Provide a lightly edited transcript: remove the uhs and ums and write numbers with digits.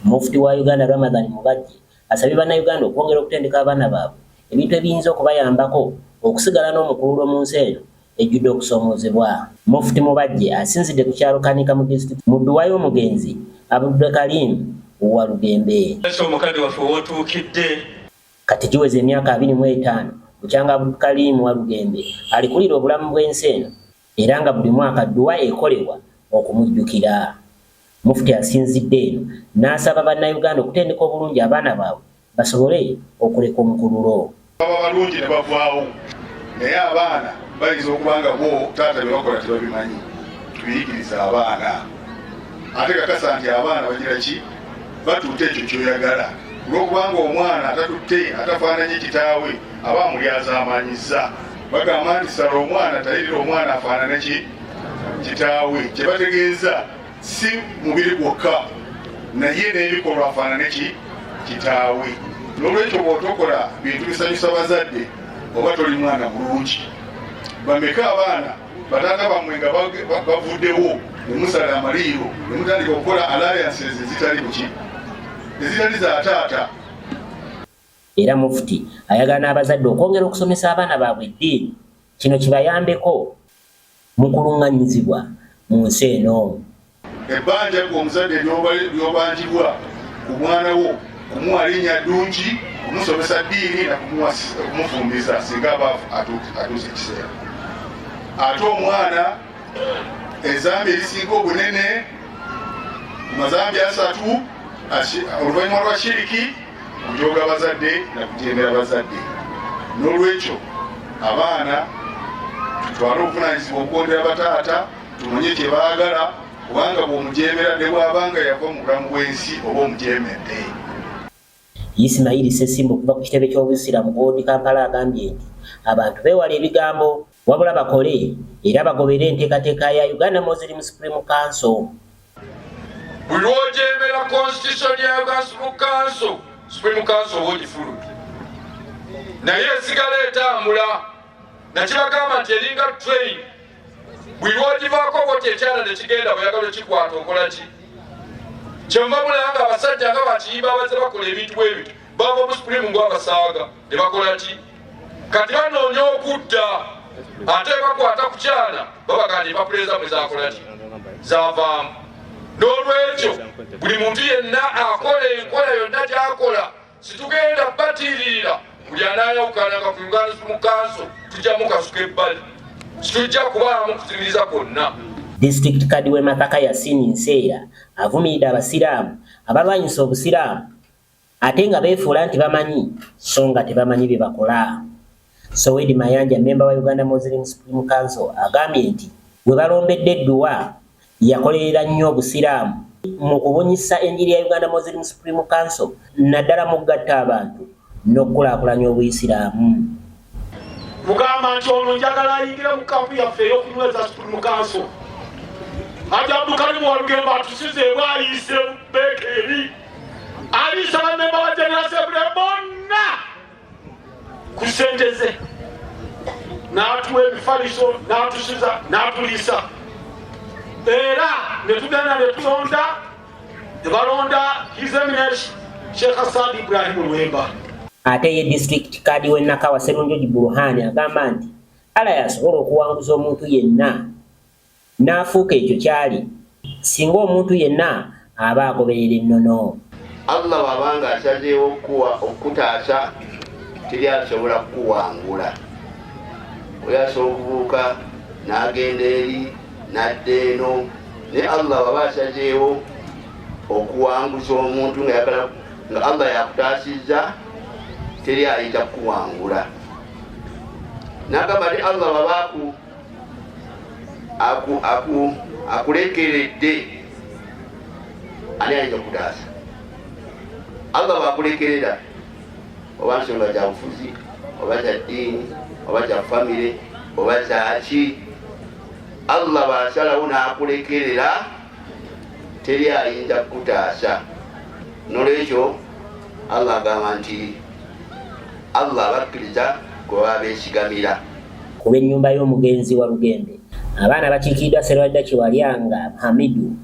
Mufti wa Uganda Ramadhan Mubajje asabye Bannayuganda okwongera okutendeka abaana baabwe ebintu ebiyinza okubayambako okusigala n'omukululo mu nsi eno ejjudde okusoomoozebwa. Mufti Mubajje asinzidde ku kyalo Kanika mu disitulikiti mu dduwa y'omugenzi Abdulkarim Walugembe. Omukadde waffe wootuukidde. Kati giweze emyaka 25 bukyanga Abdulkarim Walugembe alikulira obulamu bw'ensi eno era nga buli mwaka dduwa ekolebwa okumujjukira. Mufti asinzidde eno n'asaba Bannayuganda okutendeka obulungi abaana baabwe basobole okuleka omukululo. Baba balungi ne bavaawo, naye abaana bayinza okuba nga bo taata bye bakola tebabimanyi. Tubiyigiriza abaana, ate kakasa nti abaana bagira ki, batutte ekyo kyoyagala, olwokubanga omwana atatutte atafaananye kitaawe aba amulyazaamanyizza. Bagamba nti sala omwana, tayirira omwana afaanane ki kitaawe. Kye bategeeza si mubiri gwokka, naye n'ebikolwa, afaanane ki kitaawe. N'olwekyo bw'otokola bintu bisanyusa bazadde, oba toli mwana mulungi. Bameka abaana bataata bammwe nga bavuddewo ne musala amaliiro ne mutandika okukola alliances ezitali buki, ezitali za taata? Era Mufti ayagala n'abazadde okwongera okusomesa abaana baabwe eddiini, kino kibayambeko mu kuluŋŋanyizibwa mu nsi eno. Ebbanja gwe omuzadde ly'obanjibwa ku mwana wo, kumuwa linnya ddungi, kumusomesa ddiini na kumufumbiza singa aba atuuse ekiseera. Ate omwana ezambi erisinga obunene ku mazambi asatu oluvannyuma lwa shiriki, kujooga bazadde na kujeemera bazadde. N'olwekyo abaana tutwale obuvunanyizibwa okugondera bataata, tumanye kye baagala, kubanga bw'omujeemera, ne bw'abanga yava mu bulamu bw'ensi, oba omujeemedde. Isimayiri Ssesimba okuva ku kitebe ky'Obusiraamu ku Old Kampala agambye nti abantu beewala ebigambo, wabula bakole era bagobere enteekateeka ya Uganda Muslim Supreme Council. Buli lw'ojeemera constitution ya Uganda Supreme Council, Supreme Council oba ogifulumye, naye esigala etambula. Nakibagamba nti eringa train, buli lw'ogivaako bwoti ekyana nekigenda, bweyagala okikwata okola ki? Kyenva mulaba nga abasajja nga bakiyimba abaze bakola ebintu bwe bityo, bava mu Supreme nga abasaaga ne bakola ki? Kati banoonya okudda, ate bakwata ku kyana, babagamba empapula ezammwe zakola ki, zavaamu. N'olwekyo buli muntu yenna akola enkola yonna gyakola, situgenda batiiririra. Buli anaayawukananga ku Uganda Supreme Council, tujja mukasuka ebbali, situjja kubaamu kuzibiriza kwonna. Disitulikiti Kadi w'e Masaka Yasini Nseera avumiridde Abasiraamu abalwanyisa Obusiraamu ate nga beefuula nti bamanyi, so nga tebamanyi bye bakola. Sowedi Mayanja, mmemba wa Uganda Muslim Supreme Council, agambye nti we balombedde edduwa yakolerera nnyo Obusiraamu mu kubunyisa enjiri ya Uganda Muslim Supreme Council, naddala mu kugatta abantu n'okukulaakulanya Obuyisiraamu. Mugamba nti ono njagala ayingire mu kampu yaffe ey'okunyweza Supreme Council. Haji Abdulkarimu Walugembe atusize ebwayiise bekeeri, aliisa bamemba ba General Assembly bonna ku ssente ze, n'atuwa emifaliso, n'atusiza, n'atuliisa, era ne tugenda ne tulonda, ne balonda His Eminence Sheikh Asad Ibrahim Lwemba. Ate ye disitulikiti kaadi w'e Nakawa Serunjogi Buruhani agamba nti Allah yasobola okuwanguza omuntu yenna n'afuuka ekyo kyali, singa omuntu yenna aba agoberera ennono. Allah bw'abanga asazeewo okukuwa, okukutaasa, teri asobola kukuwangula. Oli asobola okubuuka n'agenda eri n'adda eno, naye Allah bw'aba asazeewo okuwanguza omuntu, nga yagala, nga Allah yakutaasizza, teri ayinza kukuwangula. N'agamba nti Allah bw'aba akulekeredde, ani ayinza okutaasa? Allah bwakulekerera, oba nsonga za bufuzi, oba za ddiini, oba za famire, oba zaki, Allah bwasalawo n'akulekerera, teri ayinza kukutaasa. Nolwekyo Allah agamba nti Allah abakkiriza gwe baba beesigamira. Ku lw'ennyumba y'omugenzi Walugembe, abaana bakiikiriddwa Serwadda Kiwalyanga Hamidu.